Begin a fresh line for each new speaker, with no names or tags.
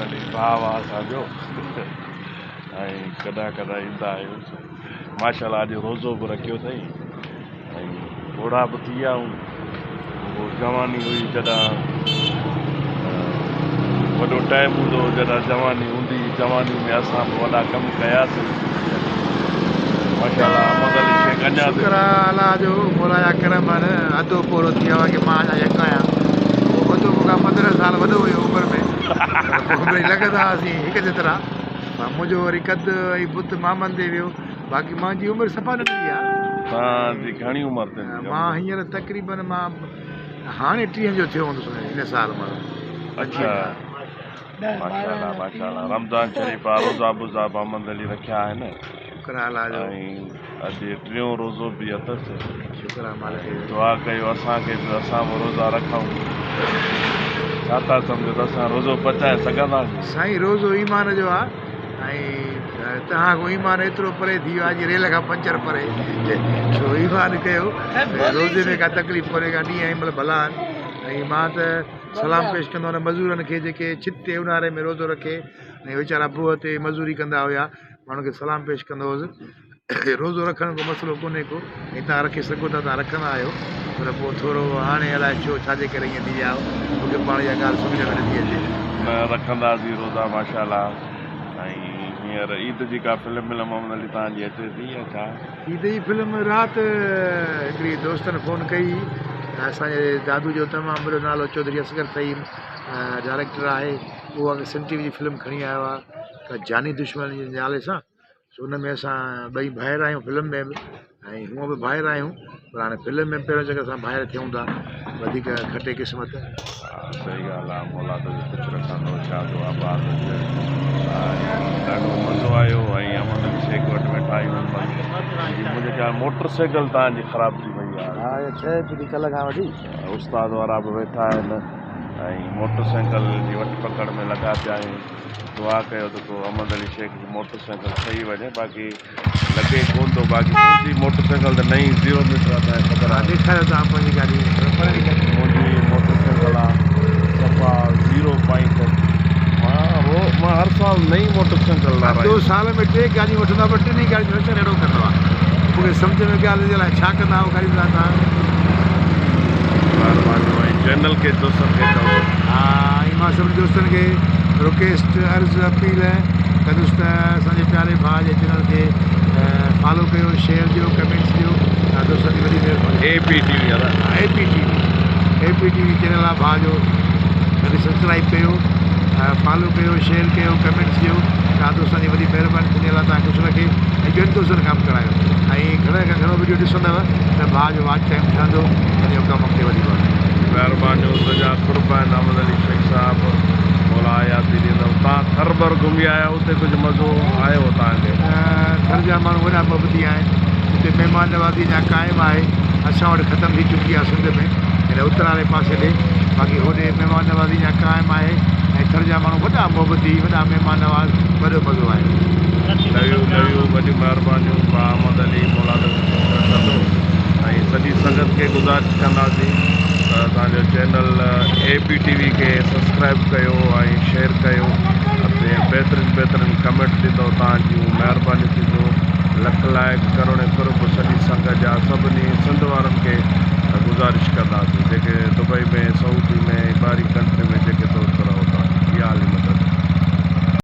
علي ڀاء آ اسان جو ۽ ڪڏهن ڪڏهن ايندا آهيون. ماشاءالله اڄ روزو به رکيو اٿئي ۽ پوڙها به ٿي ويا آهيون. پوء جواني هئي جڏهن وڏو ٽائيم هوندو هو جڏهن جواني هوندي هئي جواني ۾ اسان به وڏا ڪم ڪياسين. ماشاءالله احمد علي شيخ اڃا به.
شڪر آ الله جو مولا جا ڪرم آهن اڌو پوڙهو ٿي ويو آهي ڪي مان اڃا ينگ آهيان اهو ٻڌو مون کان 15 سال وڏو هيو عمر ۾ پر پوء ٻئي لڳندا هئاسين هڪ جيترا پر منهنجو وري قد ۽ بت مامن تي ويو باقي مانجي عمر صفا ننڍڙي آ.
توهان جي گهڻي عمر ٿيندي؟
مان هينئر تقريبن مان هاڻي ٽيهن جو ٿيو هوندس هن سال مان.
اڇا ماشاءالله ماشاءالله رمضان شريف آ روزا بوزا به احمد علي رکيا آهن.
شڪر آ الله جو.
۽ اڄ ٽيون روزو به اٿس.
شڪر آ مالڪ جو.
دعا ڪيو اسان کي به اسان به روزا رکون. ڇا ٿا سمجهو ته اسان روزو پچائي سگهنداسين.
سائين روزو ايمان جو آ ۽ توهان کان ايمان ايترو پري ٿي ويو آ جيئن ريل کان پنچر پري سو ايمان ڪيو روزي ۾ ڪا تڪليف ڪونهي ڪا ڏينهن هن مهل ڀلا آهن ۽ مان ته سلام پيش ڪندو انهن مزورن کي جيڪي ڇتي اونهاري ۾ روزو رکي ۽ ويچارا بوهه تي مزوري ڪندا هيا مان انهن کي سلام پيش ڪندو هوس روزو رکڻ ڪو مسئلو ڪونهي ڪو ۽ توهان رکي سگهو ٿا توهان رکندا آهيو پر پوء ٿورو هاڻي الائي ڇو ڇاجي ڪري ائين ٿي ويا آهيو مون کي پاڻ اها ڳالهه سمجهه ۾ نٿي اچي.
نه رکنداسين روزا ماشاءالله ۽ هينئر عيد جي ڪا فلم ولم محمد علي توهان جي اچي ٿي يا ڇا؟
عيد جي فلم رات هڪڙي دوستن فون ڪئي ته اسان جي دادو جو تمام وڏو نالو چوڌري اصغر فهيم ڊائريڪٽر آهي اهو سنڌ ٽي وي جي فلم کڻي آيو آهي ڪا جاني دشمن جي نالي سان سو ان ۾ اسان ٻئي ڀائر آهيون فلم ۾ به ۽ هونء به ڀائر آهيون پر هاڻي فلم ۾ پهريون چڪر اسان ڀائر ٿيون ٿا وڌيڪ کٽي قسمت.
ها صحيح ڳالهه آ مولا توکي خوش رکندو شاد و آباد هجي ۽ ڏاڍو مزو آيو ۽ احمد علي شيخ وٽ ويٺا آهيون منهنجي خيال موٽر سائيڪل توهان جي خراب ٿي وئي آ.
ها اها ٺهي پئي ٿي ڪلهه کان وٺي.
استاد وارا به ويٺا آهن ۽ موٽر سائيڪل جي وٺ پڪڙ ۾ لڳا پيا آهيون. دعا ڪيو ته ڪو احمد علي شيخ جي موٽر سائيڪل ٺهي وڃي باقي لڳي ڪون ٿو باقي منهنجي موٽر سائيڪل ته نئين زيرو ميٽر آ تنهن خبر آهي.
ڏيکاريو توهان پنهنجي گاڏي.
منهنجي موٽر سائيڪل آ صفا زيرو پوائنٽ مان رو مان هر سال نئين موٽر سائيڪل لارايندو.
دو سال ۾ ٽي گاڏيون وٺندو آ پر ٽنهي گاڏين جو اثر اهڙو ڪندو آ مون کي سمجهه ۾ ڳالهه نٿي الائي ڇا ڪندا آهيو گاڏين سان توهان.
مهرباني ۽ چينل کي دوستن کي چوندو.
ها ۽ مان سڀني دوستن کي رڪويسٽ عرض اپيل ڪندس ته اسان جي پياري ڀاء جي چينل کي فالو ڪيو شيئر ڏيو ڪمينٽس ڏيو ته دوستن جي وڏي مهرباني.
اي پي ٽي وي ادا.
اي پي ٽي وي اي پي ٽي وي چينل آ ڀاء جو کي سبسڪرائب ڪيو فالو ڪيو شيئر ڪيو ڪمينٽس ڏيو ته دوستن جي وڏي مهرباني ٿيندي الله توهان کي خوش رکي ۽ ٻين دوستن کان به ڪرايو ۽ گهڻي کان گهڻو وڊيو ڏسندؤ ته ڀاء جو واچ ٽائيم ٺهندو ان جو ڪم اڳتي وڌي پوندو.
مهربانيون تنهنجا قرب آهن احمد علي شيخ صاحب مولا حياتي ڏيندو تان ٿر بر گهمي آيا اتي ڪجهه مزو آيو تان کي.
ٿر جا ماڻهو وڏا محبتي آهن اتي مهمان نوازي اڃا قائم آهي اسان وٽ ختم ٿي چڪي آهي سنڌ ۾ هن اتر واري پاسي ڏي باقي هوڏي مهمان نوازي اڃا قائم آهي ۽ ٿر جا ماڻهو وڏا محبتي وڏا مهمان نواز وڏو مزو آيو.
لويو لويو وڏيون مهربانيون ڀاء احمد علي مولا توکي خوش رکندو ۽ سڄي سنگت کي گذارش ڪنداسين ته اسان جو channel A P T V کي سبسڪرائب ڪيو ۽ شيئر ڪيو ۽ بهترين بهترين ڪمينٽ ڏيندو توهان جون مهربانيون ٿينديون لک لائق ڪروڙين قرب سڄي سنگت جا سڀني سنڌ وارن کي گذارش ڪنداسين جيڪي دبئي ۾ سعودي ۾ ۽ ٻاهرين ڪنٽري.